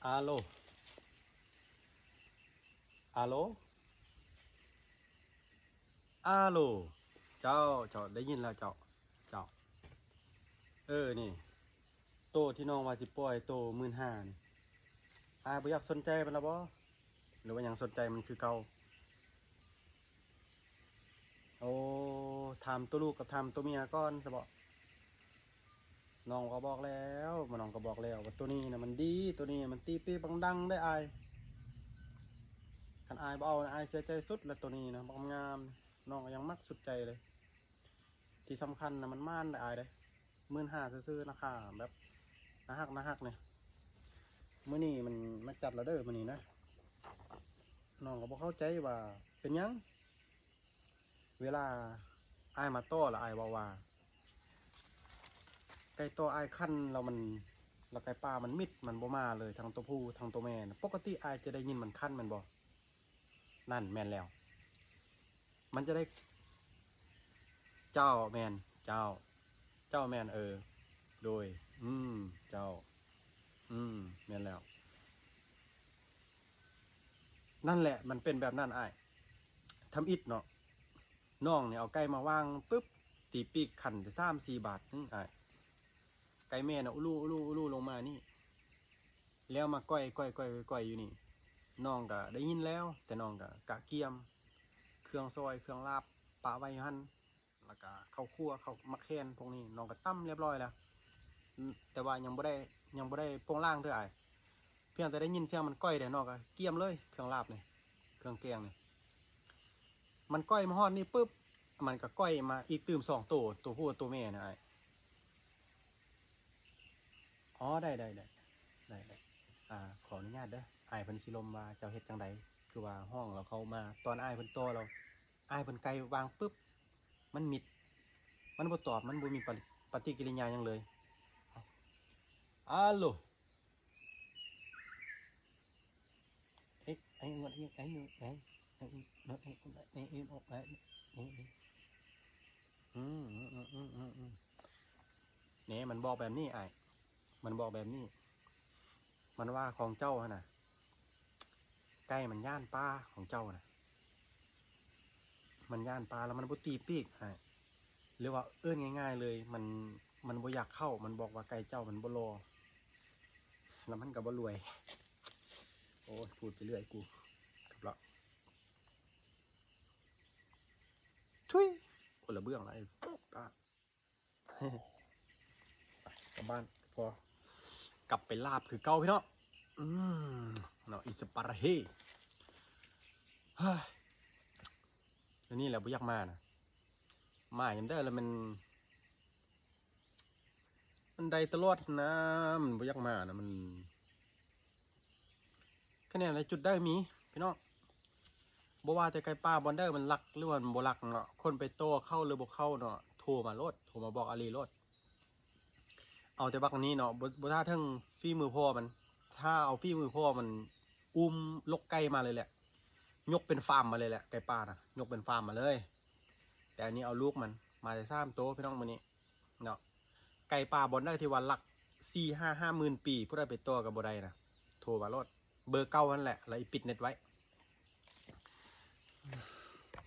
ອາໂລ ອາໂລ ອາໂລ ເຈົ້າ ເຈົ້າ ໄດ້ຍິນແລ້ວເຈົ້າ ເຈົ້າ ເອີ ນີ້ ໂຕທີ່ນ້ອງວ່າຊິປ່ອຍໂຕໝື່ນຫ້ານີ້ ອ້າຍບໍ່ຢາກສົນໃຈມັນລະບໍ່ ຫຼືວ່າຍັງສົນໃຈມັນຄືເກົ່າ? ໂອ້ ຖາມໂຕລູກກັບຖາມໂຕເມຍກ່ອນຊະເບາະ. ນ້ອງກໍບອກແລ້ວ ນ້ອງກໍບອກແລ້ວວ່າໂຕນີ້ນະມັນດີ ໂຕນີ້ມັນຕີປີກບັກດັງໄດ໋ອ້າຍ. ຄັນອ້າຍບໍ່ເອົານະ ອ້າຍເສຍໃຈສຸດແລ້ວ ໂຕນີ້ນະບັກງາມ ນ້ອງກໍຍັງມັກສຸດໃຈເລີຍ. ທີ່ສຳຄັນນະມັນໝານໄດ໋ອ້າຍເດ້ ໝື່ນຫ້າຊື່ໆ ລາຄາແບບໜ້າຮັກ ໜ້າຮັກນີ້. ມື້ນີ້ມັນມາຈັດແລ້ວເດີ ມື້ນີ້ນະ ນ້ອງກໍບໍ່ເຂົ້າໃຈວ່າເປັນຫຍັງ ເວລາອ້າຍມາຕໍ່ລະອ້າຍເວົ້າວ່າ ໄກ່ຕໍ່ອ້າຍຂັນແລ້ວມັນ ລະໄກ່ປ່າມັນມິດ ມັນບໍ່ມາເລີຍ ທັງໂຕຜູ້ທັງໂຕແມ່ນະ. ປົກກະຕິອ້າຍຈະໄດ້ຍິນມັນຂັນແມ່ນບໍ່? ນັ້ນແມ່ນແລ້ວ ມັນຈະໄດ້ ເຈົ້າ ແມ່ນ ເຈົ້າ ເຈົ້າ ແມ່ນ ເອີ ໂດຍ ອືມ ເຈົ້າ ອືມ ແມ່ນແລ້ວ. ນັ້ນແຫຼະ ມັນເປັນແບບນັ້ນອ້າຍ. ທຳອິດເນາະ ນ້ອງນີ້ເອົາໄກ່ມາວາງປຶບ ຕີປີກຂັນໄດ້ສາມສີ່ບາດ ອື ອ້າຍ ໄກ່ແມ່ນະອຸລຸ ອຸລຸ ອຸລຸລົງມານີ້ ແລ້ວມາກ້ອຍ ກ້ອຍ ກ້ອຍ ກ້ອຍຢູ່ນີ້. ນ້ອງກະໄດ້ຍິນແລ້ວ ແຕ່ນ້ອງກະກະກຽມ ເຄື່ອງຊອຍ ເຄື່ອງລາບປະໄວ້ຢູ່ຫັ້ນ ແລ້ວກະເຂົ້າຄົ່ວ ເຂົ້າໝາກແຄນພວກນີ້ ນ້ອງກະຕຳລຽບລ້ອຍແລ້ວ ແຕ່ວ່າຍັງບໍ່ໄດ້ ຍັງບໍ່ໄດ້ປົງລ້າງເດີອ້າຍ. ພຽງແຕ່ໄດ້ຍິນສຽງມັນກ້ອຍເດ ນ້ອງກໍກຽມເລີຍ ເຄື່ອງລາບນີ້ ເຄື່ອງແກງນີ້. ມັນກ້ອຍມາຮອດນີ້ປຶບ ມັນກໍກ້ອຍມາອີກຕື່ມສອງໂຕ ໂຕຜູ້ກັບໂຕແມ່ນະອ້າຍ. ອໍ ໄດ້ ໄດ້ ໄດ້ ໄດ້ ໄດ້. ອາ ຂໍອະນຸຍາດເດີ ອ້າຍເພິ່ນຊິລົມວ່າເຈົ້າເຮັດຈັ່ງໃດ ຄືວ່າຮ້ອງລາວເຂົ້າມາ ຕອນອ້າຍເພິ່ນຕໍ່ລາວ ອ້າຍເພິ່ນໄກ່ວາງປຶບ ມັນມິດ ມັນບໍ່ຕອບ ມັນບໍ່ມີປະ ປະຕິກິລິຍາຫຍັງເລີຍ. ອາໂລ ນີ້ ມັນບອກແບບນີ້ອ້າຍ ມັນບອກແບບນີ້ ມັນວ່າຂອງເຈົ້າຫັ້ນນະ ໄກ່ມັນຢ້ານປາຂອງເຈົ້ານະ ມັນຢ້ານປາ ແລ້ວມັນບໍ່ຕີປີກອ້າຍ ຫຼືວ່າເອີ້ນງ່າຍໆເລີຍ ມັນ ມັນບໍ່ຢາກເຂົ້າ. ມັນບອກວ່າໄກ່ເຈົ້າມັນບໍ່ຫຼໍ່ ແລ້ວມັນກໍບໍ່ລວຍ. ໂອ້ຍ ພູດໄປເລື້ອຍກູ ກັບເລາະ ທຸຍ ຄົນລະເບື້ອງລະ ໄປກັບບ້ານ ພໍກັບໄປລາບຄືເກົ່າພີ່ນ້ອງ. ອືມ ເນາະ ອີສະປາຣະເຮ ເຮີ້ຍ ອັນນີ້ແຫຼະບໍ່ຢາກມານະ ມາຍາມໃດລະມັນ ມັນໄດ້ຕະຫຼອດນະ ມັນບໍ່ຢາກມານະ ມັນ ຄະແນນໃນຈຸດໃດມີພີ່ນ້ອງ ບໍ່ວ່າແຕ່ໄກ່ປ່າບ່ອນໃດມັນລັກ ຫຼືວ່າມັນບໍ່ລັກເນາະ ຄົນໄປຕໍ່ເຂົ້າ ຫຼືບໍ່ເຂົ້າເນາະ ໂທມາໂລດ ໂທມາບອກອາລີໂລດ. ເອົາແຕ່ບັກນີ້ເນາະ ບໍ່ ບໍ່ຖ້າເຖິງຝີມືພໍ່ມັນ ຖ້າເອົາຝີມືພໍ່ມັນ ອຸ້ມລົກໄກ່ມາເລີຍແຫຼະ ຍົກເປັນຟາມມາເລີຍແຫຼະ ໄກ່ປ່ານະ ຍົກເປັນຟາມມາເລີຍ. ແຕ່ອັນນີ້ເອົາລູກມັນ ມາແຕ່ສາມໂຕພີ່ນ້ອງມື້ນີ້ ເນາະ ໄກ່ປ່າບ່ອນໃດທີ່ວ່າຫຼັກສີ່ຫ້າ ຫ້າໝື່ນປີ ຜູ້ໃດໄປຕໍ່ກໍບໍ່ໄດ້ນະ ໂທມາໂລດ ເບີເກົ່າຫັ້ນແຫຼະ ແລ້ວອີປິດເນັດໄວ້.